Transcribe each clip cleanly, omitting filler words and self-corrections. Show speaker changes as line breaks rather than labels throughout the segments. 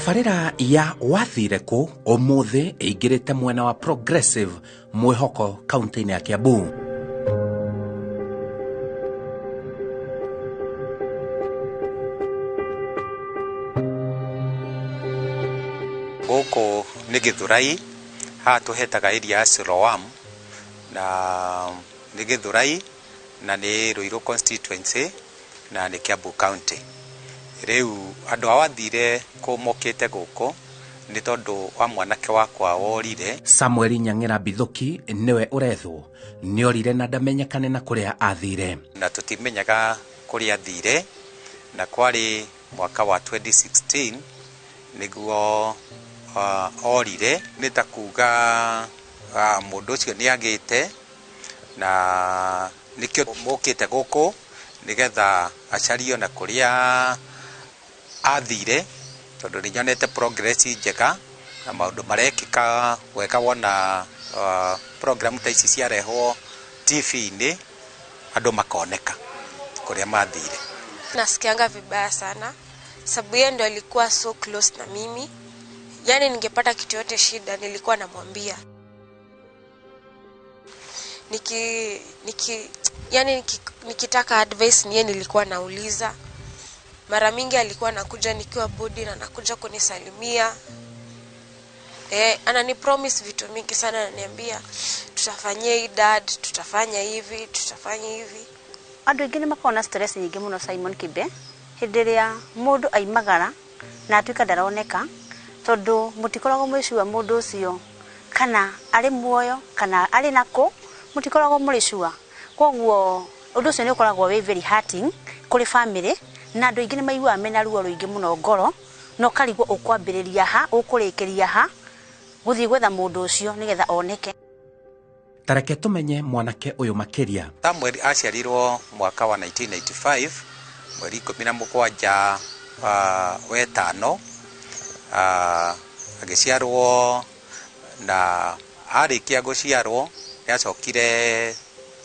Tabarĩra ya wathire kũ ũmũthĩ ĩingĩrĩte mwena wa Progressive mwĩhoko kaunti-inĩ ya Kiambu.
Gũkũ nĩ Gĩthũrai, haha tũhetaga area ya Siloam, na nĩ Gĩthũrai na nĩ Ruiru constituency na nĩ Kiambu county. Rĩu andũ a wathire kũ mokĩte gũkũ nĩ tondũ wa mwanake wakwa worire.
Samuel Nyang'ĩra Mbithũki nĩwe ũrethwo, nĩorire na ndamenyekane na kũrĩa athire.
Na tũtimenyaga kũrĩa athire, na kwarĩ mwaka wa 2016 nĩguo orire. Nĩ ta kuga mũndũ ũcio nĩ agĩte, na nĩkĩo mokĩte gũkũ nĩgetha acario na kũrĩa athire, tondũ nĩ nyonete progress njega na maũndũ marekĩka wega. Wona program ta ici ciarehwo TV-inĩ, andũ makoneka kũrĩa mathire.
Nasikianga vibaya sana sababu yeye ndo alikuwa so close na mimi, yani ningepata kitu yote shida nilikuwa namwambia. Niki, niki, yani niki, nikitaka advice niye nilikuwa nauliza. Mara mingi alikuwa anakuja nikiwa bodi na anakuja kunisalimia. Anani promise vitu mingi sana, ananiambia tutafanyia hii dad, tutafanya hivi, tutafanya hivi.
Andũ aingĩ nĩ makoragwo na stress nyingĩ mũno Simon Kibe, hĩndĩ ĩrĩa mũndũ aimagara na atuĩka ndaroneka, tondũ mũtikoragwo mwĩ sure mũndũ ũcio kana arĩ muoyo kana arĩ nakũ, mũtikoragwo mũrĩ sure. Koguo ũndũ ũcio nĩ ũkoragwo wĩ very hurting kũrĩ family, na andũ aingĩ nĩ maiguaga mena ruo rũingĩ mũno ngoro, na ũkarigwo ũkwambĩrĩria ha ũkũrĩkĩria ha gũthiĩ gwetha mũndũ ũcio nĩgetha oneke.
Tareke tũmenye mwanake ũyũ makĩria.
Samuel aciarirwo mwaka wa 1995 mweri 17 wetano, agĩciarwo, na arĩkia gũciarwo nĩ acokire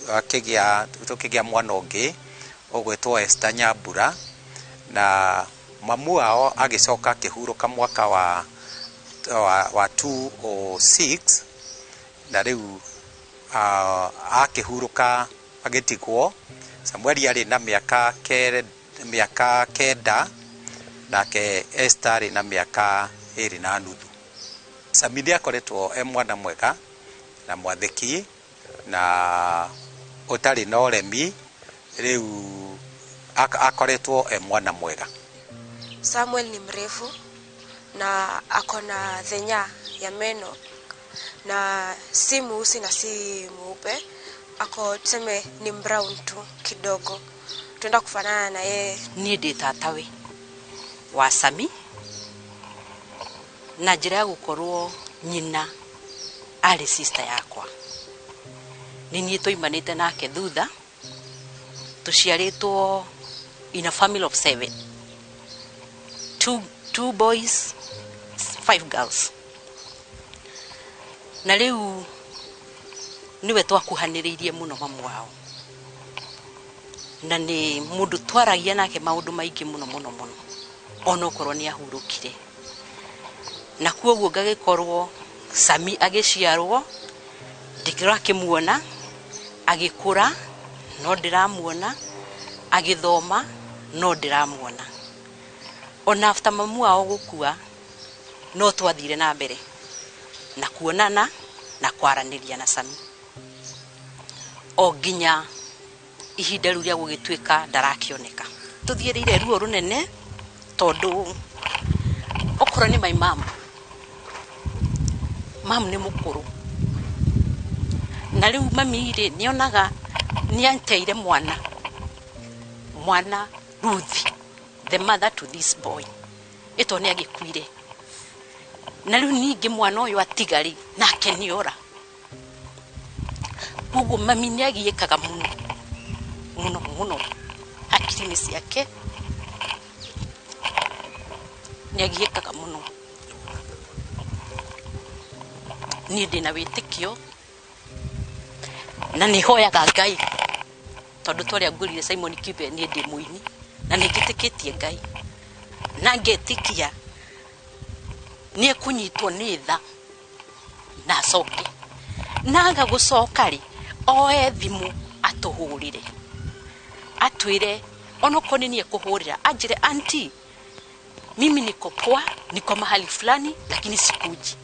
akĩgĩa, tũkĩgĩa mwana ũngĩ ũgwĩtwo Esther Nyambura, na mamu wao agĩcoka akĩhurũka mwaka wa 2006, na rĩu akĩhurũka agĩtigwo. Samuel arĩ na mĩaka 9, nake Esther arĩ na mĩaka 2.5. Sami nĩ akoretwo e mwana mwega na mwathĩki na ũtarĩ na ũremi, rĩu akoretwo e mwana mwega.
Samuel ni mrefu na ako na thenya ya meno, na si mweusi na si mweupe, ako tuseme ni brown tu kidogo, tuenda kufanana na yeye.
Niĩ ndĩ tatawe wa Sami na njĩra ya gũkorwo nyina arĩ sister yakwa, nĩ niĩ tũimanĩte nake thutha, tũciarĩtwo in a family of 7, two boys, 5 girls, na rĩu nĩwe twakuhanĩrĩirie mũno mamu wao, na nĩ mũndũ twaragia nake maũndũ maingĩ mũno mũno mũno, onokorwo nĩ ahurũkire. Na kuoguo ngagĩkorwo Sami agĩciarwo ndĩrakĩmuona agĩkũra, no ndĩramuona agĩthoma, no ndĩramuona ona after mamu wao gũkua, no twathire na mbere na kuonana na kwaranĩria na Sami o nginya ihinda rĩu rĩa gũgĩtuĩka ndarakĩoneka. Tũthiĩrĩire ruo rũnene tondũ okorwo nĩ my mom, mam nĩ mũkũrũ, na rĩu mami rĩ nĩonaga nĩanteire mwana, mwana Ruth, the mother to this boy, ĩto nĩ agĩkuire, na rĩu ningĩ mwana ũyũ atiga rĩ nake nĩora. Koguo mami nĩ agiĩkaga mũno mũno mũno hakiri-inĩ ciake, nĩ agiĩkaga mũno. Niĩ ndĩna wĩtĩkio na nĩ hoyaga Ngai, tondũ twarĩa ngũrire Simon Kibe, niĩ ndĩ mũini na nĩ njĩtĩkĩtie Ngai na ngetĩkia Nĩ ekũnyitwo nĩ tha na acoke. Na aga gũcoka rĩ, oe thimũ atũhũrĩre, atwĩre onokorwo nĩ niĩ ekũhũrĩra, anjĩre, "Auntie, mimi niko poa, niko mahali fulani, lakini sikuji."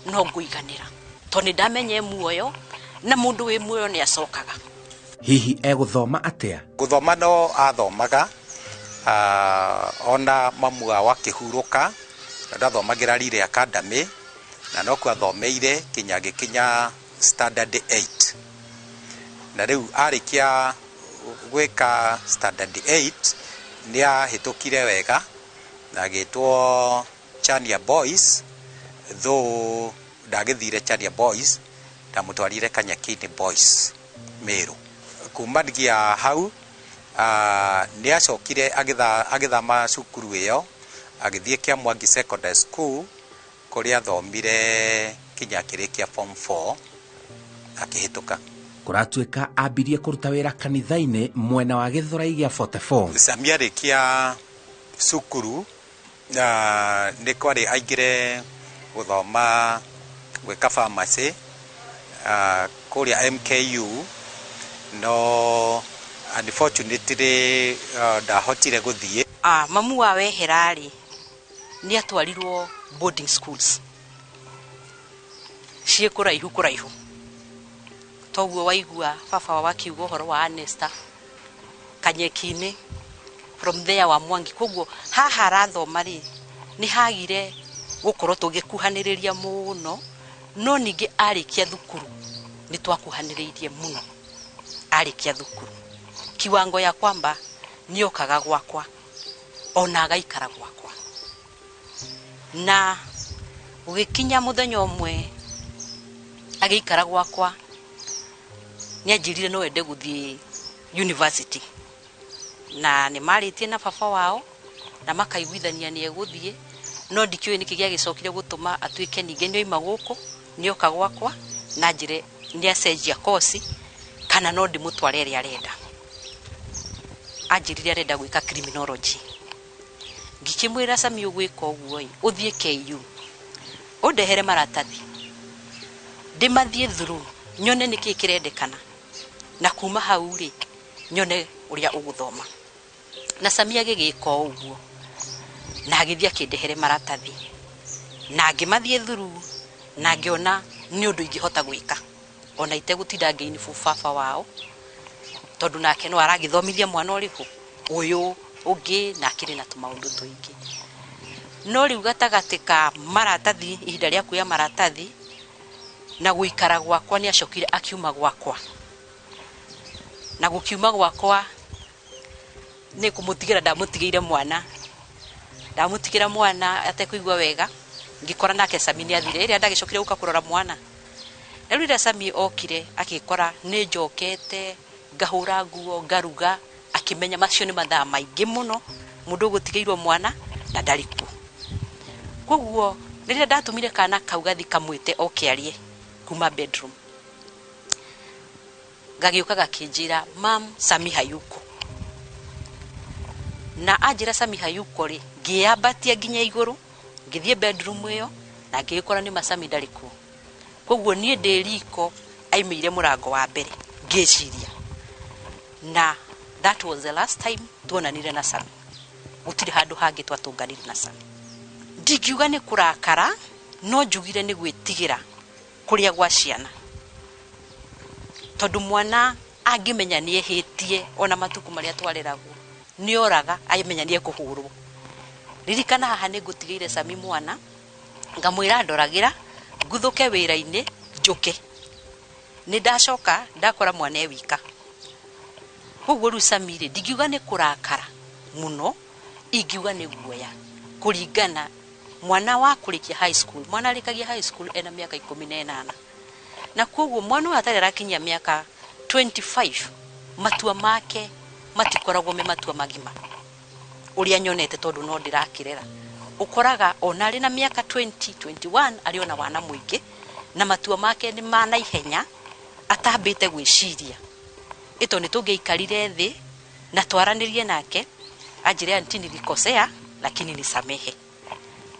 No ngũiganĩra tondũ nĩ ndamenya e muoyo, na mũndũ wĩ muoyo nĩ acokaga.
Hihi egũthoma atĩa?
Gũthoma no athomaga, ona mamu wao akĩhurũka ndathomagĩra Rire Academy, na nokuo athomeire kinya agĩkinya standard 8. Na rĩu arĩkia gwĩka standard 8, nĩ ahĩtũkire wega na agĩtwo Chania Boys, though ndagĩthire Chania Boys, ndamũtwarire Kanyakini Boys Meru. Kumanagia hau nĩ acokire agĩthama cukuru ĩyo, agĩthiĩ Kĩamwangi Secondary School, kũrĩa athomire kinya akĩrĩkia form 4 akĩhĩtũka.
Kũratuĩka ambirie kũruta wĩra kanitha-inĩ mwena wa Gĩthũrai gĩa 44.
Sami arĩkia cukuru, nĩ kwarĩ aingĩre gũthoma gwĩka pharmacy kũrĩa MKU, no unfortunately ndahotire gũthiĩ.
Mamu wa wehera rĩ, nĩ atwarirwo boarding schools ciĩ kũraihu kũraihu, toguo waigua baba wao akiuga ũhoro wa Anesta Kanyeki-inĩ, from there wa Mwangi. Koguo haha arathoma rĩ, nĩ hagire gũkorwo tũgĩkuhanĩrĩria mũno, no ningĩ arĩkia thukuru nĩ twakuhanĩrĩirie mũno. Arĩkia thukuru, kiwango ya kwamba nĩokaga gwakwa ona agaikara gwakwa, na gũgĩkinya mũthenya ũmwe agĩikara gwakwa, nĩ anjĩrire no ende gũthiĩ university, na nĩ marĩtie na baba wao na makaiguithania nĩ egũthiĩ, no ndikĩũĩ nĩkĩ gĩagĩcokire gũtũma atuĩke ningĩ nĩ oima gũkũ nĩoka gwakwa na njĩre nĩ acenjia kosi kana no ndĩmũtware ĩrĩa arenda. Anjĩrire arenda gwĩka criminology. Ngĩkĩmwĩra, "Sami, ũgwĩka ũguo ĩ, ũthiĩ KU ũndehere maratathi ndĩmathiĩ through, nyone nĩkĩ kĩrendekana, na kuma hau rĩ, nyone ũrĩa ũgũthoma." Na Sami agĩgĩka o ũguo na agĩthiĩ akĩndehere maratathi na ngĩmathiĩ through, na ngĩona nĩ ũndũ ingĩhota gwĩka ona itegũtinda ngĩinibu baba wao, tondũ nake no aragĩthomithia mwana ũrĩkũ ũyũ ũngĩ na akĩrĩ na tũmaũndũ tũingĩ. No rĩu gatagatĩ ka maratathi, ihinda rĩa kuoya maratathi na gũikara gwakwa, nĩ acokire akiuma gwakwa, na gũkiuma gwakwa nĩ kũmũtigĩra ndamũtigĩire mwana, ndamũtigĩra mwana atekũigua wega. Ngĩkora nake Sami nĩ athire ĩrĩa ndagĩcokire gũka kũrora mwana. Na rĩu rĩrĩa Sami okire, akĩkora nĩ njokete ngahũra nguo, ngaruga, akĩmenya macio nĩ mathaa maingĩ mũno mũndũ ũgũtigĩirwo mwana na ndarĩ kuo. Koguo rĩrĩa ndatũmire kana kau gathi kamwĩte oke arie kuma bedroom, gagĩũka gakĩnjĩra, "Mam, Sami hayuko." Na anjĩra Sami hayuko rĩ, ngĩambatia nginya igũrũ, ngĩthiĩ bedroom ĩyo na ngĩgĩkora nĩ ma Sami ndarĩ kuo. Koguo niĩ ndĩ riko, aimĩire mũrango wa mbere, ngĩciria. Na that was the last time tuonanire na Sami. Gũtirĩ handũ hangĩ twatũnganire na Sami. Ndingiuga nĩ kũrakara, no njugire nĩ gwĩtigĩra kũrĩa gwa ciana, tondũ mwana angĩmenya nĩ ehĩtie, ona matukũ marĩa twareragwo nĩ oraga amenya nĩ ekũhũrwo. Ririkana haha nĩ ngũtigĩire Sami mwana, ngamwĩra ndoragĩra nguthũke wĩra-inĩ njũke. Nĩ ndacoka ndakora mwana e wika. Koguo rĩu Sami rĩ, ndingiuga nĩ kũrakara mũno, ingiuga nĩ guoya, kũringana mwana wa kũrĩkia high school. Mwana arĩkagia high school ena mĩaka 18, na koguo mwana ũyũ atarĩ arakinyia mĩaka 25, matua make matikoragwo me matua magima ũrĩa nyonete, tondũ no ndĩrakĩrera. Ũkoraga ona arĩ na mĩaka 20 21, arĩ ona wana mũingĩ, na matua make nĩ ma naihenya atambĩte gwĩciria. Ĩto nĩ tũngĩaikarire thĩ na twaranĩrie nake, anjĩre, "Auntie, nilikosea lakini nisamehe."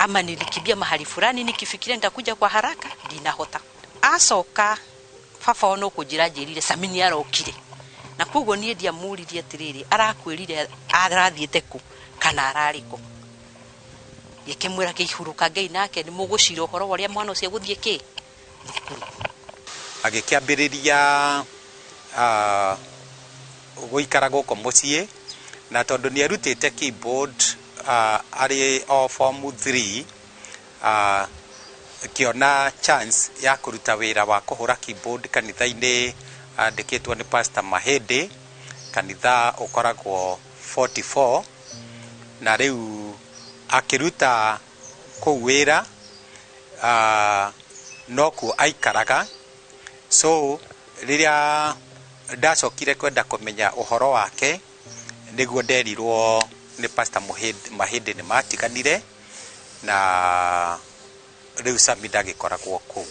Ama nilikimbia mahali fulani nikifikiria nitakuja kwa haraka, ndinahota. Acoka baba ono kũnjĩra njĩrire Sami nĩ arokire. Na koguo niĩ ndiamũririe atĩrĩrĩ, arakwĩrire arathiĩte kũ kana ararĩ kũ. Ngĩkĩmwĩra kĩihurũka Ngai nake nĩ mũgũcira ũhoro wa ũrĩa mwana ũcio egũthiĩ kĩ thukuru.
Agĩkĩambĩrĩria gũikara gũkũ mũciĩ, na tondũ nĩ arutĩte keyboard arĩ o form 3, akĩona chance ya kũruta wĩra wa kũhũra keyboard kanitha-inĩ andĩkĩtwo nĩ Pastor Mahĩndĩ, kanitha ũkoragwo 44, na rĩu akĩruta kũu wĩra, nokuo aikaraga. So rĩrĩa ndacokire kwenda kũmenya ũhoro wake, nĩguo nderirwo nĩ Pastor Mahĩndĩ nĩ matiganire, na rĩu Sami ndagĩkoragwo kũu.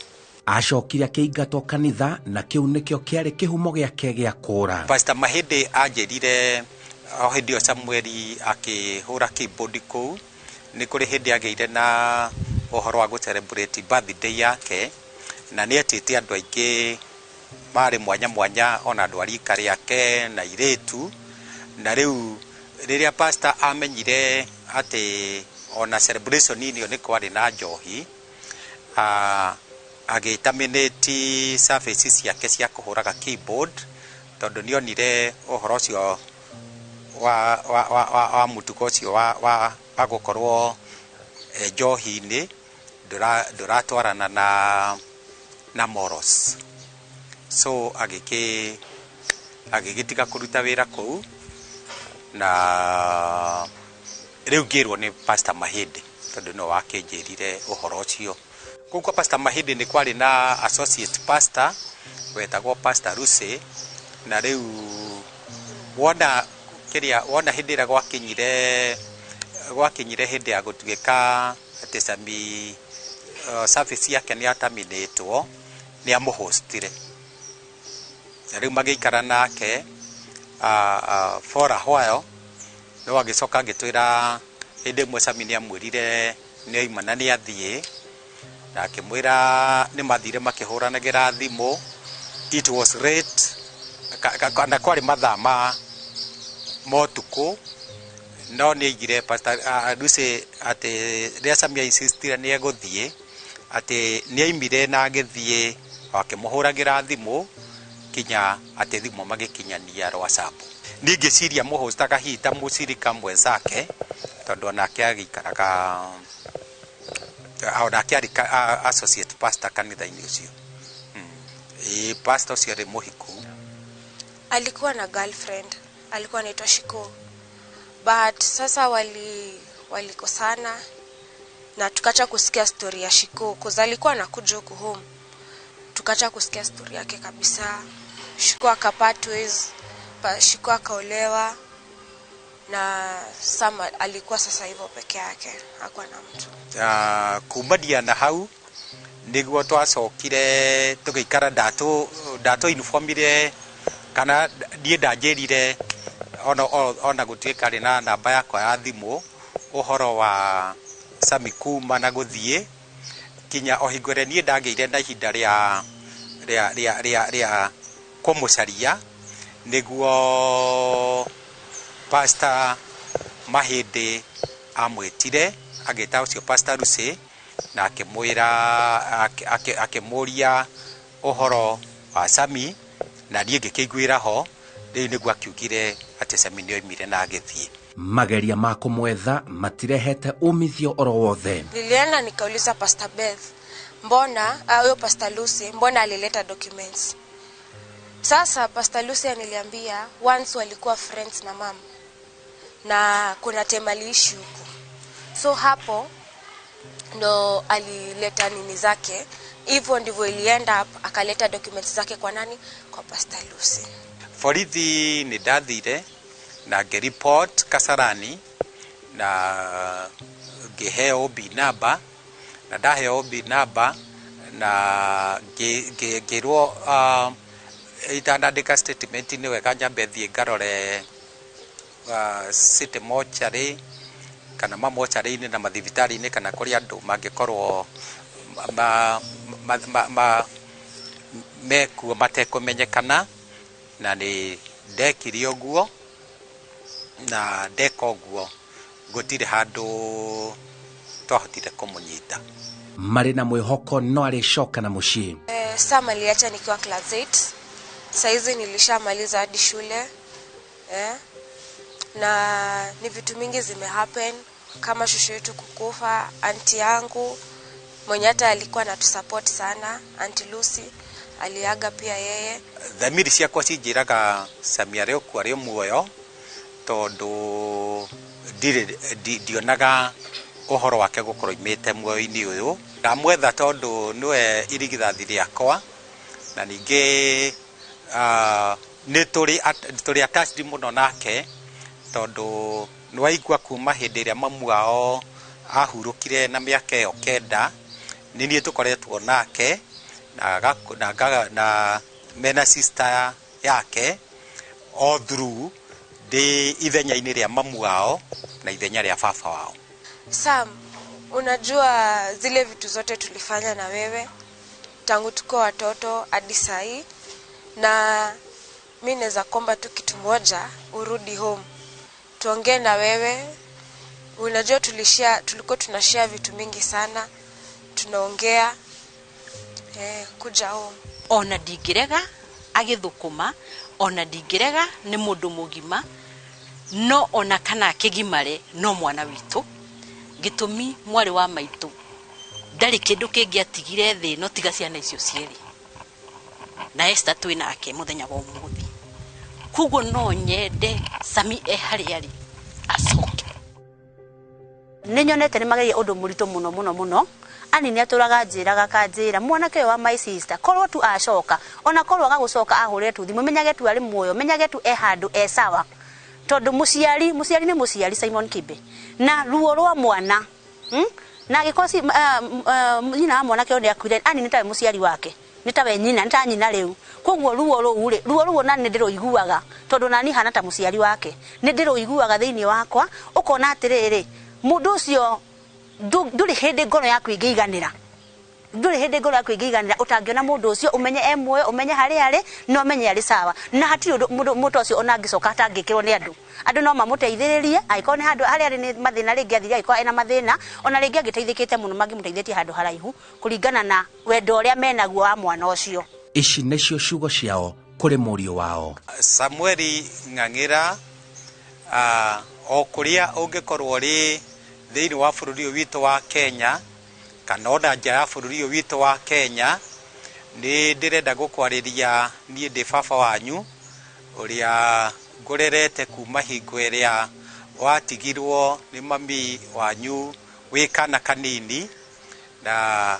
Acokire akĩingatwo kanitha, na kĩu nĩkĩo kĩarĩ kĩhumo gĩake gĩa kũra.
Pastor Mahĩndĩ anjĩrire o hĩndĩ ĩyo Samueli akĩhũra keyboard kũu, nĩ kũrĩ hĩndĩ agĩire na ũhoro wa gũ celebrate birthday yake, na nĩ etĩte andũ aingĩ marĩ mwanya mwanya, ona andũ a rika rĩake na airĩtu. Na rĩu rĩrĩa pastor amenyire atĩ ona celebration ĩyo nĩ kwarĩ na njohi, agĩ terminate services ciake cia kũhũraga keyboard, tondũ nĩ onire ũhoro ũcio wa mũtugo ũcio wa gũkorwo njohi-inĩ ndũratwarana na morals. So agĩgĩtiga kũruta wĩra kũu, na rĩu ngĩrwo nĩ Pastor Mahĩndĩ, tondũ no wakĩnjĩrire ũhoro ũcio. Kũu kwa Pastor Mahĩndĩ nĩ kwarĩ na associate pastor wetagwo Pastor Lucy, na rĩu wona kĩrĩa wona hĩndĩ ĩrĩa gwakinyire hĩndĩ ya gũtuĩka atĩ Sami service yake nĩ ataminĩtwo, nĩ amũhostire, na rĩu magĩikara nake for a while. No agĩcoka agĩtwĩra hĩndĩ ĩmwe Sami nĩ amwĩrire nĩ oima na nĩ athiĩ, na akĩmwĩra nĩ mathire makĩhũranagĩra thimũ. It was late, na kwarĩ mathaa ma motukũ, no nĩ aigire Pastor Lucy atĩ rĩrĩa Sami insistire nĩ egũthiĩ, atĩ nĩ aimire na agĩthiĩ akĩmũhũragĩra thimũ kinya atĩ thimũ magĩkinyania WhatsApp. Niĩ ngĩciria mũhostaga hihi ta mũcirika mwenzake, tondũ onake agĩikaraga, onake arĩ associate pastor kanitha-inĩ ũcio. Ĩĩ, pastor ũcio arĩ mũhiku.
Alikuwa na girlfriend, alikuwa anaitwa Shiko, but sasa walikosana na tukacha kusikia story ya Shiko, cause alikuwa anakuja huku home. Tukacha kusikia story yake kabisa. Shiko akapart ways, Shiko akaolewa, na Sam alikuwa sasa hivyo peke yake, hakuwa na mtu.
Kumania na hau niguo twacokire tũgĩikara, ndatũ informire kana niĩ ndanjĩrire ona gũtuĩka arĩ na namba yakwa ya thimũ ũhoro wa Sami kuma na gũthiĩ, kinya o hingo ĩrĩa niĩ ndagĩire na ihinda rĩa kũmũcaria, nĩguo Pastor Mahĩndĩ amwĩtire, agĩta ũcio Pastor Lucy, na akĩmwĩra akĩmũria ũhoro wa Sami, na niĩ ngĩkĩiguĩra ho. Rĩu nĩguo akiugire atĩ Sami nĩ oimire na agĩthiĩ.
Mageria ma kũmwetha matirehete umithio oro wothe.
Nilienda nikauliza Pastor Beth, mbona huyo Pastor Lucy mbona alileta documents? Sasa Pastor Lucy aniliambia once walikuwa friends na mama, na kuna time aliishi huko, so hapo ndo alileta nini zake. Hivyo ndivyo ilienda, akaleta documents zake kwa nani? Kwa Pastor Lucy.
Borithi nĩ ndathire na ngĩreport Kasarani, na ngĩheo OB number, na ndaheo OB number na ngĩrwo itanandĩka statement nĩ wega nyambe thiĩ ngarore city mortuary. kana mamocarĩ-inĩ na mathibitarĩ-inĩ kana kũrĩa andũ mangĩkorwo mekuo matekũmenyekana. Na nĩ ndekire ũguo, na ndeka ũguo gũtirĩ handũ twahotire kũmũnyita.
Marĩ na mwĩhoko no arĩcoka na mũciĩ.
Sam aliacha nikiwa class 8. Saizi nilishamaliza hadi shule. Na ni vitu mingi zimehappen kama shushu yetu kukufa, anti yangu mwenye hata alikuwa anatusupport sana, Auntie Lucy aliaga pia yeye.
Thamiri ciakwa cinjĩraga Sami arĩ okuo arĩ muoyo, tondũ ndionaga ũhoro wake gũkorwo imĩte muoyo-inĩ ũyũ. Ndamwetha tondũ nĩwe irigithathi rĩakwa, na ningĩ nĩ tũrĩ attached mũno nake, tondũ nĩwaigua kuma hĩndĩ ĩrĩa mamu wao ahurũkire na mĩaka ĩyo 9, nĩ niĩ tũkoretwo nake na mena sister yake all through ndĩ ithenya-inĩ rĩa mamu wao na ithenya rĩa baba wao.
Sam, unajua zile vitu zote tulifanya na wewe tangu tuko watoto hadi sahi, na mi naweza kuomba tu kitu moja, urudi home tuongee na wewe. Unajua tulikuwa tunashare vitu mingi sana, tunaongea, kuja home.
Ona ndingĩrega agĩthũkũma, ona ndingĩrega nĩ mũndũ mũgima, no ona kana akĩgimare no mwana witũ. Gĩtũmi mwarĩ wa maitũ ndarĩ kĩndũ kĩngĩ atigire thĩ no tiga ciana icio cierĩ, na Esther twĩ nake mũthenya wa ũmũthĩ. Koguo no nyende Sami e harĩa arĩ acoke.
Nĩ nyonete nĩ mageria ũndũ mũritũ mũno mũno mũno. Ani nĩ atũraga njĩraga kanjĩra mwanake ũyũ wa my sister korwo tu acoka, ona korwo agagũcoka ahũrĩre tu thimũ, menyage tu arĩ muoyo, menyage tu e handũ e sawa, tondũ mũciari nĩ mũciari Simon Kibe, na ruo rwa mwana na angĩkorwo nyina wa mwanake ũyũ nĩ akuire, ani nĩ tawe mũciari wake, nĩ tawe nyina, nĩ ta nyina rĩu. Koguo ruo rũu rĩ, ruo rũu nani ndĩrũiguaga, tondũ nani hana ta mũciari wake, nĩ ndĩrũiguaga thĩinĩ wakwa. Ũkona atĩrĩrĩ, mũndũ ũcio ndũrĩ hĩndĩ ngoro yaku ĩngĩiganĩra, ndũrĩ hĩndĩ ngoro yaku ĩngĩiganĩra ũtangĩona mũndũ ũcio, ũmenye e muoyo, ũmenye harĩa arĩ, na ũmenye arĩ sawa. Na hatirĩ ũndũ mũndũ ũcio ona angĩcoka atangĩkĩrwo nĩ andũ. Andũ no mamũteithĩrĩrie, angĩkorwo nĩ handũ harĩa arĩ nĩ mathĩna, rĩngĩ athire angĩkorwo ena mathĩna, ona rĩngĩ angĩteithĩkĩte mũno mangĩmũteithĩtie handũ haraihu kũringana na wendo ũrĩa menaguo wa mwana ũcio.
Ici nĩcio ciugo ciao kũrĩ mũriũ wao.
Samueli Ng'ang'ĩra, o kũrĩa ũngĩkorwo ũrĩ thĩinĩ wa bũrũri ũyũ witũ wa Kenya kana ona nja ya bũrũri ũyũ witũ wa Kenya, nĩ ndĩrenda gũkwarĩria niĩ ndĩ baba wanyu ũrĩa ngũrerete kuma hingo ĩrĩa watigirwo nĩ mami wanyu wĩ kana kanini, na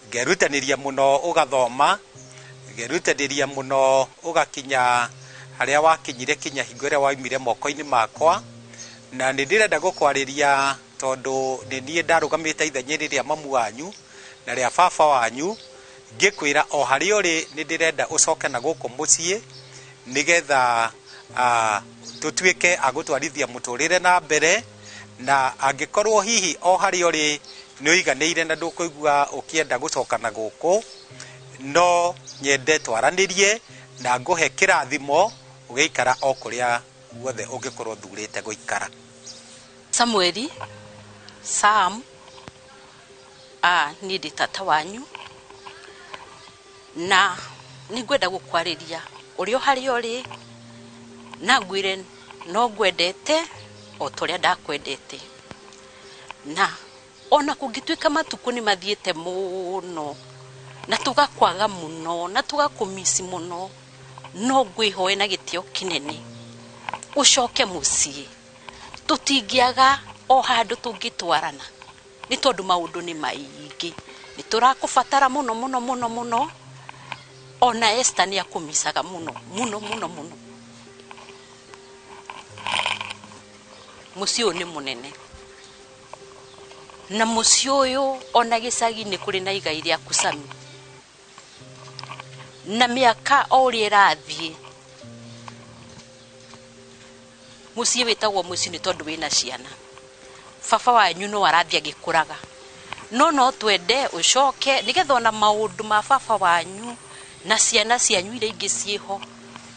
ngerutanĩria mũno ũgathoma, ngerutanĩria mũno ũgakinya harĩa wakinyire kinya hingo ĩrĩa waumire moko-inĩ makwa. Na nĩ ndĩrenda gũkwarĩria tondũ nĩ niĩ ndarũgamĩte ithenya-inĩ rĩa mamu wanyu na rĩa baba wanyu, ngĩkwĩra o harĩa ũrĩ nĩ ndĩrenda ũcoke na gũkũ mũciĩ nĩgetha tũtuĩke a gũtwarithia mũtũrĩre na mbere. Na angĩkorwo hihi o harĩa ũrĩ nĩ ũiganĩire na ndũkũigua ũkĩenda gũcoka na gũkũ, no nyende twaranĩrie na ngũhe kĩrathimo ũgĩikara o kũrĩa guothe ũngĩkorwo ũthurĩte gũikara.
Samueli, Sam, niĩ ndĩ tata wanyu, na nĩngwenda gũkwarĩria ũrĩa o harĩa ũrĩ, na ngwĩre no ngwendete o ta ũrĩa ndakwendete. Na ona kũngĩtuĩka matukũ nĩ mathiĩte mũno na tũgakwaga mũno na tũgakũmici mũno, no ngwĩhoe na gĩtĩo kĩnene ũcoke mũciĩ. Tũtingĩaga o handũ tũngĩtwarana nĩ tondũ maũndũ nĩ maingĩ, nĩ tũrakũbatara mũno mũno mũno mũno. Ona Esther nĩ akũmicaga mũno mũno mũno mũno. Mũciĩ ũyũ nĩ mũnene, na mũciĩ ũyũ ona gĩcagi nĩ kũrĩ na igai rĩaku Sami, na mĩaka o ũrĩa ĩrathiĩ mũciĩ wĩtagwo mũciĩ nĩ tondũ wĩna ciana. Baba wanyu no arathiĩ agĩkũraga, no twende ũcoke nĩgetha ona maũndũ ma baba wanyu na ciana cianyu iria ingĩ ciĩho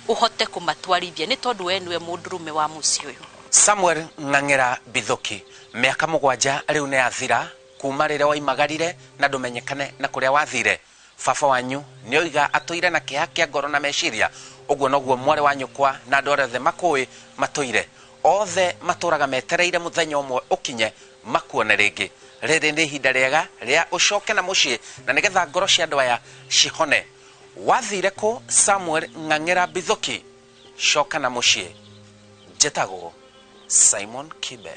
ũhote kũmatwarithia, nĩ tondũ we nĩwe mũndũrũme wa mũciĩ ũyũ.
Samuel Ng'ang'era Mbithuki, mĩaka 7 rĩu nĩ yathira kuma rĩrĩa waimagarire na ndũmenyekane na kũrĩa wathire. Baba wanyu nĩ oiga atũire na kĩeha kĩa ngoro na meciria, ũguo noguo mwarĩ wa nyũkwa na andũ arĩa othe makũĩ matũire. Othe matũraga metereire mũthenya ũmwe ũkinye makuone rĩngĩ. Rĩrĩ nĩ ihinda rĩega rĩa ũcoke na mũciĩ na nĩgetha ngoro cia andũ aya cihone. Wathire kũ, Samuel Ng'ang'era Mbithuki? Coka na mũciĩ. Njĩtagwo Simon Kibe.